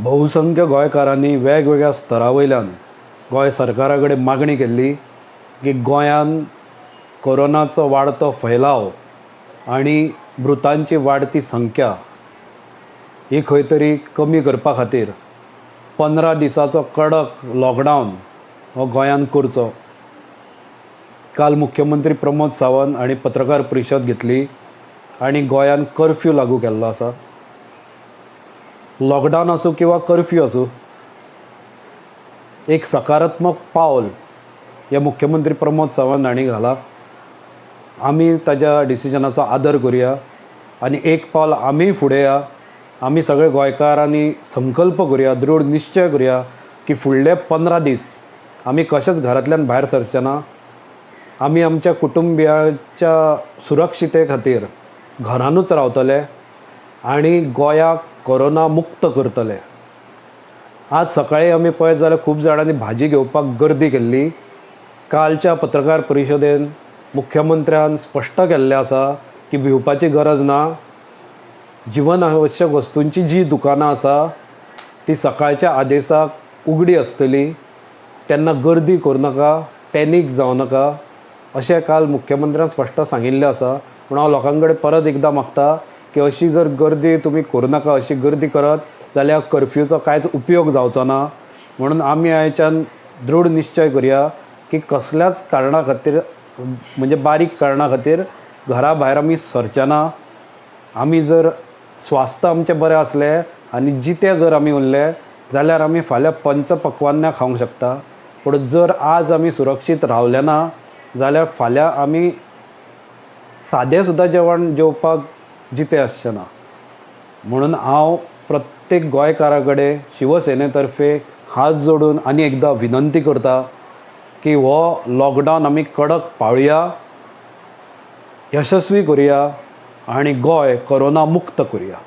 बहुसंख्य गोंयकारांनी वेगवेगळ्या स्तरा वयल्यान गोंय सरकारा कडेन मागणी केल्ली की गोंयान कोरोनाचो वाडतो फैलाव आनी मृतांची वाडती संख्या ही खंय तरी कमी करपा खातीर 15 दिसाचो कडक लॉकडावन हो गोंयान करचो. काल मुख्यमंत्री प्रमोद सावंत हांणी पत्रकार परिशद घेतली आनी गोंयान कर्फ्यू लागू केल्लो आसा. लॉकडावन आसूं किंवा कर्फ्यू आसूं, एक सकारात्मक पावल हें मुख्यमंत्री प्रमोद सावंत हांणी घालां. आमी ताज्या डिसिजनाचो आदर करुया आनी एक पावल आमी फुडें या. आमी सगळे गोंयकारांनी संकल्प करुया, दृढ निश्चय करुया की फुडले 15 दीस आमी कशेंच घरांतल्यान भायर सरचे ना. आमी आमच्या कुटुंबियाच्या सुरक्षिते खातीर घरानूच रावतले आनी गोंयाक कोरोना मुक्त करतले. आज सकाळी आमी पळयत जाल्यार खूब जाणांनी भाजी घेवपाक गर्दी केल्ली. कालच्या पत्रकार परिशदेन मुख्यमंत्र्यान स्पश्ट केल्लें आसा की भिवपाची गरज ना. जिवन आवश्यक वस्तूंची जी दुकानां आसा ती सकाळच्या आदेसाक उगडी आसतली, तेन्ना गर्दी करूं नाका, पॅनीक जावं नाका अशें काल मुख्यमंत्र्यान स्पश्ट सांगिल्लें आसा. पूण हांव लोकां कडेन परत एकदां मागता की अशी जर गर्दी तुमी करूं नाका. अशी गर्दी करत जाल्यार कर्फ्यूचो कांयच उपयोग जावचो ना. म्हणून आमी आयच्यान दृढ निश्चय करुया की कसल्याच कारणा खातीर, म्हणजे बारीक कारणा खातीर घरा भायर आमी सरचे ना. आमी जर स्वास्थ्य आमचें बरें आसलें आनी जिते जर आमी उरले जाल्यार आमी फाल्यां पंचपक्वान्नां खावंक शकता. पूण जर आज आमी सुरक्षीत रावले ना जाल्यार फाल्यां आमी सादें सुद्दां जेवण जेवपाक जिते आसचे ना. म्हणून हांव प्रत्येक गोंयकारा कडेन शिवसेने तर्फे हात जोडून आनी एकदां विनंती करता की हो लॉकडावन आमी कडक पाळुया, यशस्वी करुया आनी गोंय कोरोना मुक्त करुया.